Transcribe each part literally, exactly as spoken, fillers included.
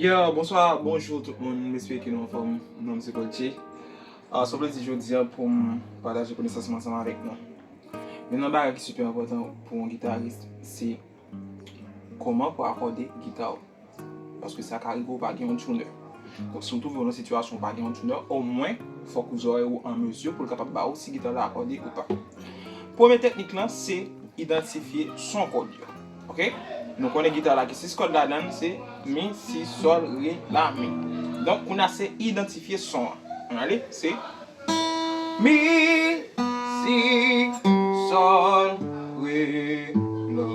Yo, bonswa, bonjou tout moun, m espere ke nou anfòm. Non m se Koltye. Ah, se yon plezi jodi a pou m pataje konesans mwen ansanm avèk nou. Youn nan bagay ki sipè enpòtan pou yon gitaris, se kòman pou akòde gita w. Paske sa ka rive ou pa gen yon tuner. Donk, si w twouve w nan sitiyasyon ou pa gen yon tuner, omwen, fòk ou zòrèy ou an mezi pou l kapab ba ou si gita w la akòde ou pa. Premye teknik lan, se idantifye son kòd yo. Oke? Nou konnen gita la gen sis kòd ladan l, se mi, si, sòl, re, la, mi. Donk, kounye a se idantifye son an. Ann ale, se mi, si, sòl, re, la.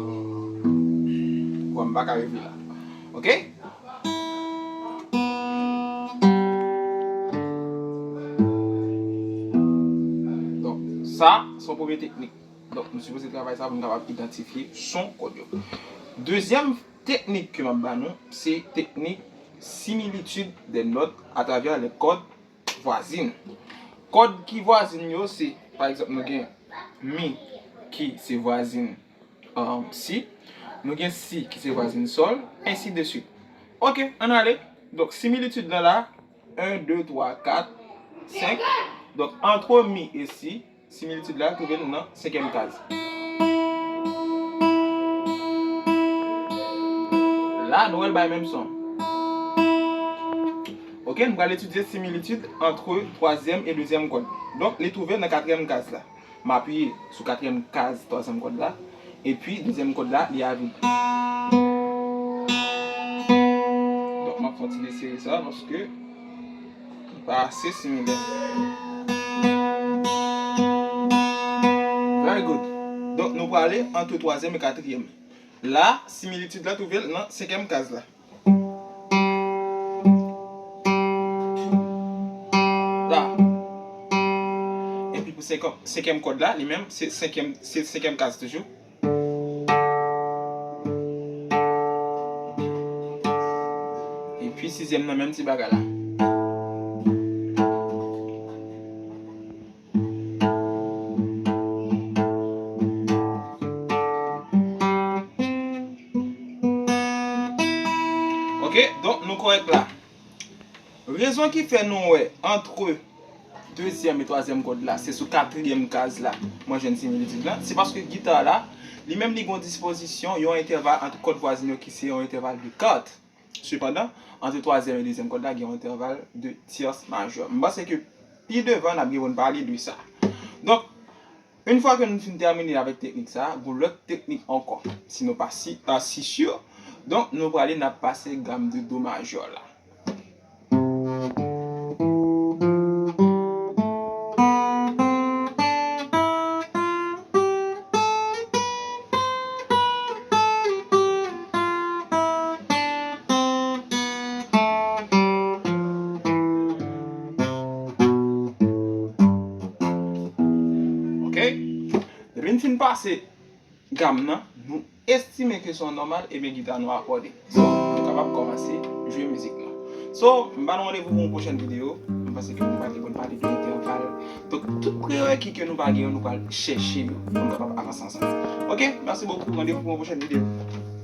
Bon, m pa ka rive la. Oke? Donk, sa, se yon premye teknik. Donk, nou sipoze travay sa pou nou kapab idantifye son kòd yo. Dezyèm teknik ke m ap ba nou, se teknik similitid dè nòt atravè lè kòd vwazin. Kòd ki vwazin yo, se, pa egzanp, nou gen mi ki se vwazin, um, si, nou gen si ki se vwazin sòl, ensi de swit. Oke, ann ale. Donk, similitid lan la, en, de, twa, kat, senk. Donk, antre mi e si, similitid la twouve l nan senkyèm kaz. La, nou wè l bay menm son. Oke, nou pral etidye similitid antre twazyèm e dezyèm kòd. Donk, li twouve nan katriyèm kaz la. M apiye sou katriyèm kaz twazyèm kòd la. Epi, dezyèm kòd la, li a vide. Donk, m ap fè yon ti desere sa paske li pa ase similè. Very good. Donk, nou prale antre twazyèm e katriyèm. La, similitid la twouve l nan senkyèm kaz la. La. Epi pou senk-, senkyèm kòd la, li menm, se senkyèm, se senkyèm kaz toujou. Epi sizyèm nan, menm ti bagay la. Oke, donk nou kòrèk la. Rezon ki fè nou wè antre dezyèm e twazyèm kòd la, se sou katriyèm kaz la mwen jwenn similitid lan, se paske gita la, li menm li gen yon dispozisyon, yon entèval ant kòd vwazin yo ki se yon entèval de kat. Sepandan, ant twazyèm e dezyèm kòd la, gen yon entèval de tyès majè. M panse ke pi devan, n ap gen pou n pale de sa. Donk, yon fwa ke nou fin tèmine avèk teknik sa, gon lòt teknik ankò. Si nou pa si, pa si si, donk, nou prale n ap pase gam de do majè la. Oke? Depi n fin pase gam nan, nou estime ke se yon nòmal, ebyen gita nou akòde. So, nou kapab kòmanse jwe mizik nou. So, m ba nou randevou pou yon pwochèn videyo. M panse ke nou pral gen pou n pale de entèval. Donk, tout prereki ke nou pa gen yo, nou pral chèche yo pou nou kapab avanse ansanm. Oke, mèsi bokou. Randevou pou yon pwochèn videyo.